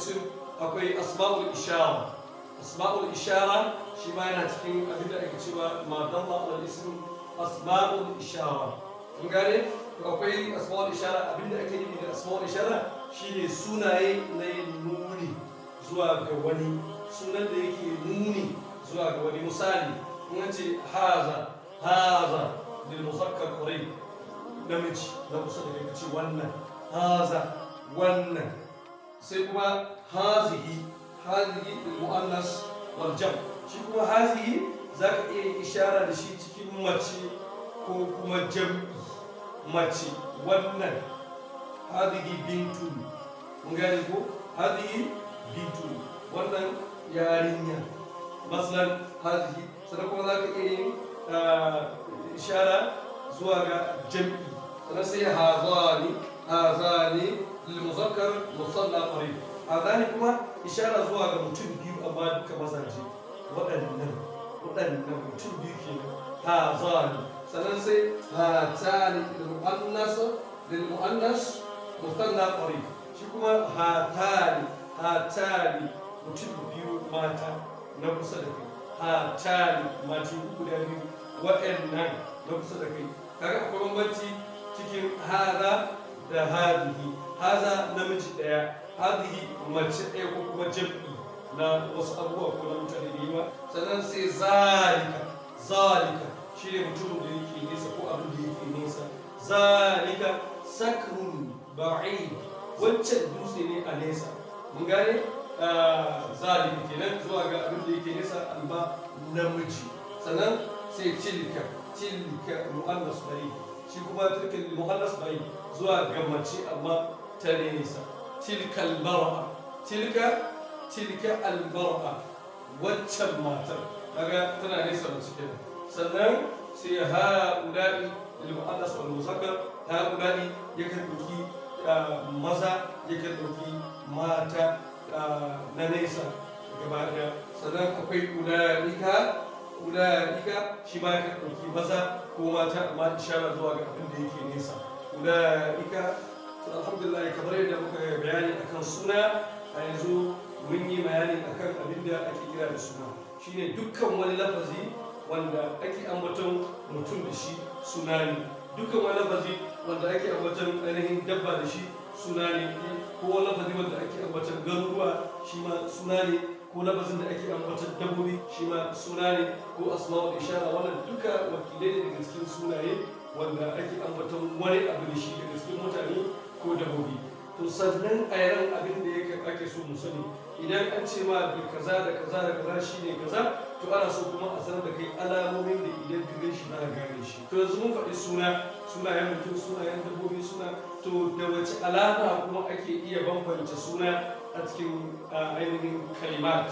yanqasim akwai asma'ul ishara. Asma'ul ishara shi ma yana cikin abin da ake cewa ma dalla al ism, asma'ul ishara. Kun gane? To akwai asma'ul ishara. Abin da ake nufi da asma'ul ishara shine sunaye na yin nuni zuwa ga wani, sunan da yake nuni zuwa ga wani. Misali, in an ce haza, haza lil muzakkar qarib, namiji na kusa da kai, ce wannan haza, wannan. Sai kuma hazihi, hazihi lil muannas wal jam. Shi kuma hazihi zaka iya yin ishara da shi cikin mace ko kuma jam'i. Mace wannan, hazihi bintun. Mun gane ko? Hazihi bintun, wannan yarinya masalan, hazihi. Sannan kuma zaka iya yin ishara zuwa ga jam'i. Sannan sai hazani, hazani lil muzakkar musanna qarib. Hazani kuma ishara zuwa ga mutum biyu amma duka mazaje. Waɗannan mutum biyu kenan, hazani. Sannan sai hatani lil muannas, lil muannas musanna qarib. Shi kuma hatani, hatani mutum biyu mata na kusa da kai. Hatani mace guda biyu, waɗannan na kusa da kai. Kaga akwai bambanci cikin haza da hadihi. Haza namiji ɗaya, hadihi mace ɗaya ko kuma jam'i na wasu abubuwa ko na mutane da yawa. Sannan sai zalika. Zalika shi ne mutumin da yake nesa ko abin da yake nesa. Zalika sakrun ba'id, wancan dutse ne a nesa. Mun gane? Zalika kenan zuwa ga abin da yake nesa amma namiji. Sannan sai tilka, tilka mu'annas bari. Shi kuma tilka mu'annas bari zuwa ga mace amma ta nesa. Tilka almar'a, tilka, tilka almar'a, waccan matar, kaga tana nesa, mace kenan. Sannan sai ha'ula'i lil mu'annas wal muzakkar. Ha'ula'i yakan ɗauki maza, yakan ɗauki mata na nesa gaba ɗaya. Sannan akwai ula'ika. Ula'ika shi ma yakan ɗauki maza ko mata amma ishara zuwa ga abin da yake nesa, ula'ika. To alhamdulillah, kamar yadda muka yi bayani akan suna, a yanzu mun yi bayani akan abin da ake kira da suna. Shine dukkan wani lafazi wanda ake ambaton mutum da shi suna ne, dukkan wani lafazi wanda ake ambaton ainihin dabba da shi suna ne, ko wani lafazi wanda ake ambaton garuruwa shi ma suna ne, ko lafazin da ake ambaton dabbobi shi ma suna ne, ko asma'ul ishara. Wannan duka wakilai ne daga cikin sunaye wanda ake ambaton wani abu da shi daga cikin mutane ko dabbobi. To sannan a yaran abin da yake ake so mu sani, idan an ce ma da kaza da kaza da kaza shine kaza, to ana so kuma a sanar da kai alamomin da idan ka gan shi za ka gane shi. To yanzu mun faɗi suna, sunayen mutum, sunayen dabbobi, suna. To da wace alama kuma ake iya bambance suna a cikin ainihin kalimat?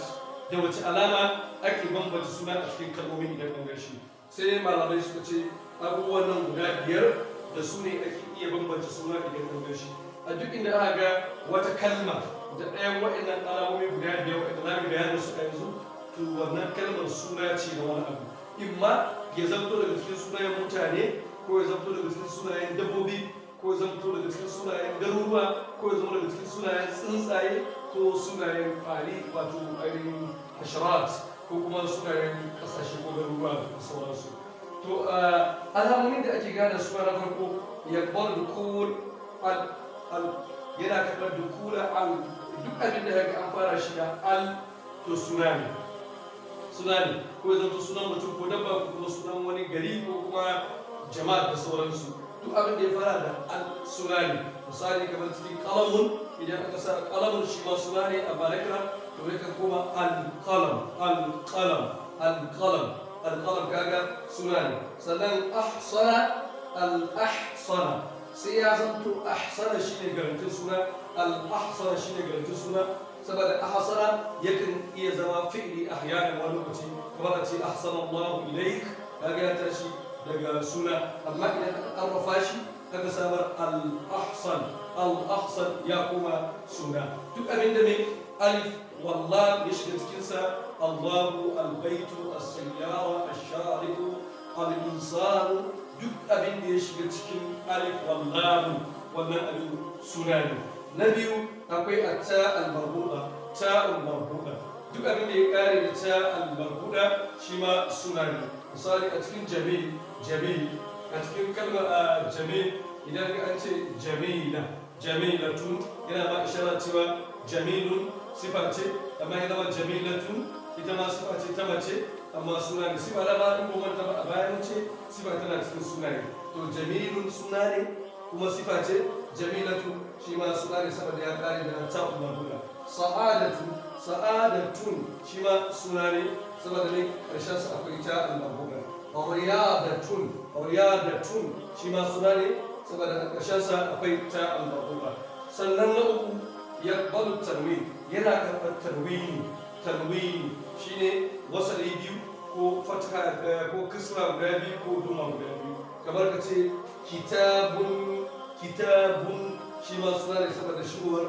Da wace alama ake bambance suna a cikin kalmomi idan an gan shi? Sai malamai suka ce abubuwan nan guda biyar da su ne ake iya bambance suna idan an gan shi. A duk inda aka ga wata kalma da ɗayan waɗannan alamomi guda biyar waɗanda za mu bayanin su a yanzu, to wannan kalmar suna ce na wani abu, imma ya zamto daga cikin sunayen mutane, ko ya zamto daga cikin sunayen dabbobi, ko ya zamto daga cikin sunayen garuruwa, ko ya zama daga cikin sunayen tsuntsaye ko sunayen kwari, wato ainihin hasharat, ko kuma sunayen ƙasashe ko garuruwa da sauransu. To alamomin da ake gane suna, na farko, yaqbalu dukul al, al yana karɓar dukula al. Duk abin da kaga an fara shi da al, to suna ne, suna ne, ko ya zanto sunan mutum ko dabba ko kuma sunan wani gari ko kuma jama'a da sauransu. Duk abin da ya fara da al suna ne. Misali, kamar cikin qalamun, idan aka sa qalamun shi ma suna ne a balakra, to yakan koma al qalam, al qalam, al qalam, al qalam, kaga suna ne. Sannan ahsana, al ahsana, sai ya zanto ahsana shine garantin suna, al ahsana shine garantin suna, saboda ahsana yakan iya zama fi'li ahyanan, wani lokaci, kamar a ce ahsana Allahu ilaik, kaga ya tashi daga suna. Amma idan aka arrafa shi aka samar al ahsan, al ahsan, ya koma suna. Duk abin da mai alif wallah ya shiga cikinsa, Allahu, albaitu, as-sayyara, ash-shari'u, al-insanu, duk abin da ya shiga cikin alif wallahu, wannan abin suna ne. Na biyu akwai atta al-marbuda, ta'ul marbuda. Duk abin da ya kare da ta al-marbuda shi ma suna ne. Misali a cikin jamil, jamil, a cikin kalmar jamil, idan an ce jamila, jamilatun, yana ma ishara cewa jamilun sifa ce, amma ya zama jamilatun ita ma sifa ce ta mace, amma suna ne. Sifa da ba in manta ba a bayan ce sifa tana cikin suna ne. To jamilun suna ne kuma sifa ce, jamilatu shi ma suna ne saboda ya kare da ta'ul marbuda. Sa'adatu, sa'adatun shi ma suna ne saboda ne karshen sa akwai ta'ul marbuda. Riyadatun, riyadatun shi ma suna ne saboda a ƙarshen sa akwai ta'ul marbuda. Sannan na uku yaqbalu tanwin, yana karɓar tanwini. Tanwini shine wasali biyu ko fatha ko kisra guda biyu ko duma guda biyu. Kamar ka ce kitabun, kitabun shi ma suna ne saboda shigowar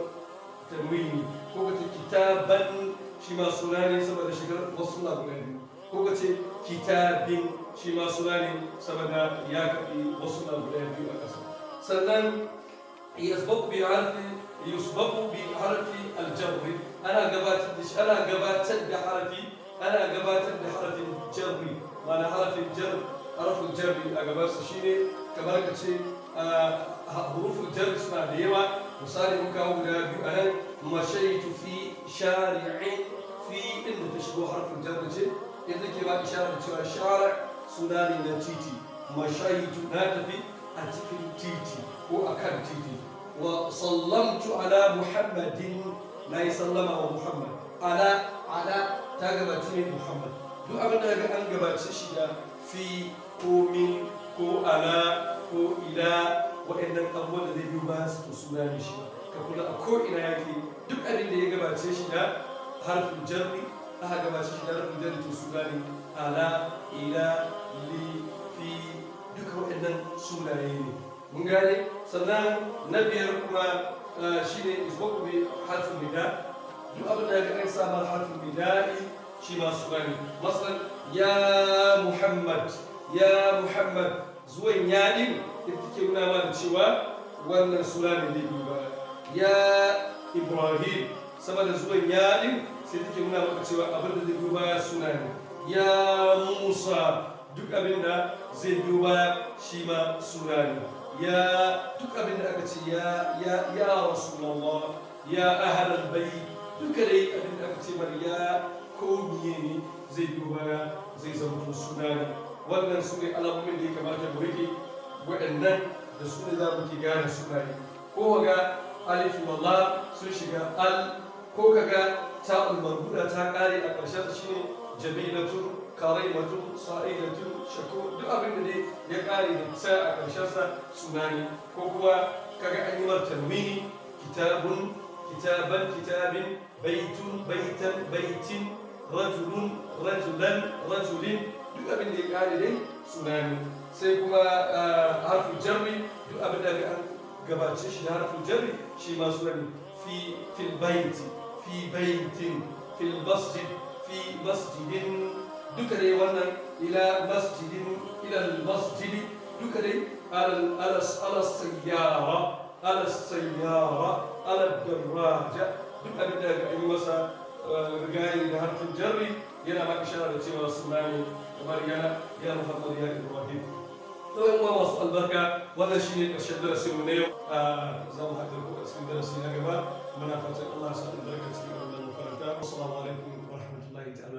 tanwini. Ko ka ce kitaban shi ma suna ne saboda shigar wasu guda biyu. Ko ka ce kitabin shi ma suna ne saboda ya kafi wasu guda biyu a ƙasa. Sannan yasbaqu bi harfi, yusbaqu bi harfi al-jarr, ana gabatar da shi, ana gabatar da harfi, ana gabatar da harfin jarri, ma'ana harfin jar, harfin jarri a gabansa shine kamar ka ce huruful jarri suna da yawa. Misali mun kawo guda biyu a nan, mashaitu fi shari'in, fi inda ta shigo harfin jarri ce, inda ke ba isharar cewa shari' suna ne na titi. Mashaitu na tafi a cikin titi ko a kan titi. Wa sallamtu ala muhammadin, na yi sallama wa muhammad. Ala, ala ta gabaci ne muhammad. Duk abin da ga an gabace shi da fi ko min ko ala ko ila, waɗannan abubuwan da zai biyo bayan su to suna ne shi. Ka kula a ko ina yake, duk abin da ya gabace shi da harfin jarri, aka gabace shi da harfin jarri to suna ne. Ala, ila, li, fi, duka waɗannan sunaye ne. Mun gane? Sannan na biyar kuma shine isbaqu bi harfin nida. Duk abin da ga an samar harfin nida'i shi ma suna ne. Masalan ya Muhammad, ya Muhammad, zuwan ya din ita take nuna mana cewa wannan suna ne da biyu ba. Ya Ibrahim, saboda zuwan ya din sai take nuna maka cewa abin da zai biyo baya suna ne. Ya Musa, duk abin da zai biyo baya shi ma suna ne. Ya duk abin da aka ce ya ya ya Rasulullah, ya ahlal bayt, duka dai abin da aka ce mar ya ko miye ne zai biyo baya zai zama suna ne. Wannan su ne alamomin da ya kamata mu rike, waɗannan da su ne za mu ke gane sunaye. Ko ga alif wallah sun shiga al, ko kaga ta'ul marbuda ta kare a ƙarshen sa shine jamilatun, karimatun, sa'idatun, shakur, duk abin da dai ya kare da ta a ƙarshen sa suna ne. Ko kuma kaga an yi mar tanwini, kitabun, kitaban, kitabin, baitun, baitan, baitin, rajulun, rajulan, rajulin, duk abin da ya kare dai suna ne. Sai kuma harfin jarri, duk abin da an gabace shi da harfin jarri shi ma suna ne. Fi, fil baiti, fi baitin, fil masjid, fi masjidin, duka dai wannan ila masjidin, ila masjidi, duka dai ala sayyara, ala sayyara, ala daraja, duk abin da an yi masa rigayi da harfin jarri yana ma ishara da cewa suna ne, kamar ya Muhammad, ya Ibrahim. To yan uwa masu albarka, wannan shine ƙarshen darasin mu na yau. Za mu haɗu ku a cikin darasi na gaba. Muna fatan Allah ya sa albarka cikin wannan makaranta. Assalamu alaikum wa rahmatullahi ta'ala.